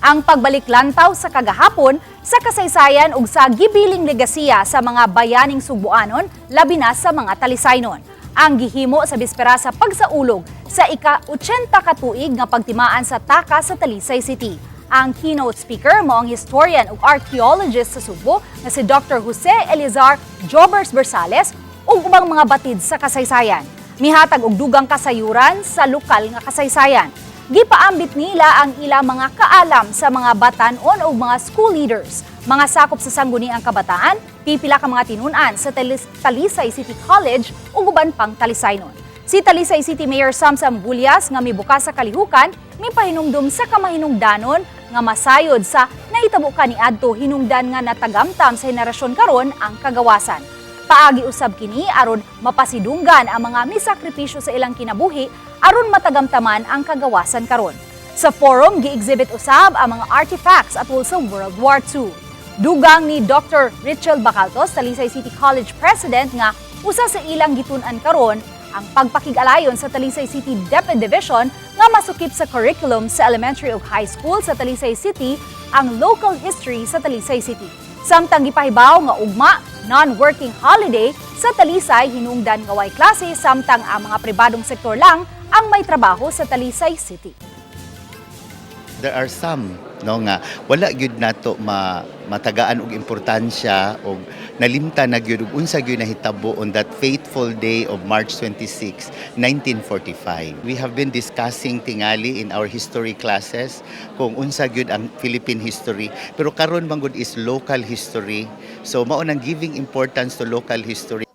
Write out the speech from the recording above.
Ang pagbalik lantaw sa kagahapon sa kasaysayan ug sa gibiling legasiya sa mga bayaning Sugbuanon, labi na sa mga Talisaynon. Ang gihimo sa bispera sa pagsaulog sa ika-80 ka tuig nga pagtimaan sa takas sa Talisay City. Ang keynote speaker mao ang historian ug archaeologist sa Sugbo nga si Dr. Jose Eleazar Jobers Bersales ug ubang mga batid sa kasaysayan. Mihatag og dugang kasayuran sa lokal nga kasaysayan. Gipaambit nila ang ilang mga kaalam sa mga batan-on o mga school leaders, mga sakop sa Sangguniang Kabataan, pipila ka mga tinun-an sa Talisay City College ug uban pang Talisaynon. Si Talisay City Mayor Samsam Gullas nga mibukas sa kalihukan, mipahinumdum sa kamahinungdanon nga masayod sa nahitabo kaniadto hinungdan nga natagamtam sa henerasyon karon ang kagawasan. Paagi usab kini aron mapasidunggan ang mga misakripisyo sa ilang kinabuhi aron matagamtaman ang kagawasan karon. Sa forum, gi-exhibit usab ang mga artifacts atol sa World War II. Dugang ni Dr. Richel Bacaltos, Talisay City College President, nga usa sa ilang gitun-an karon ang pagpakig-alayon sa Talisay City DepEd Division nga masukip sa curriculum sa elementary ug high school sa Talisay City ang local history sa Talisay City. Samtang gipahibaw nga ugma non-working holiday sa Talisay hinungdan nga way klase samtang ang mga pribadong sektor lang ang may trabaho sa Talisay City. There are some, no, nga wala gyud nato matagaan og importansya og nalimtan na gyud og unsa gyud nahitabo on that fateful day of March 26, 1945. We have been discussing tingali in our history classes kung unsa gyud ang Philippine history, pero karon man gud is local history. So mao nang giving importance to local history.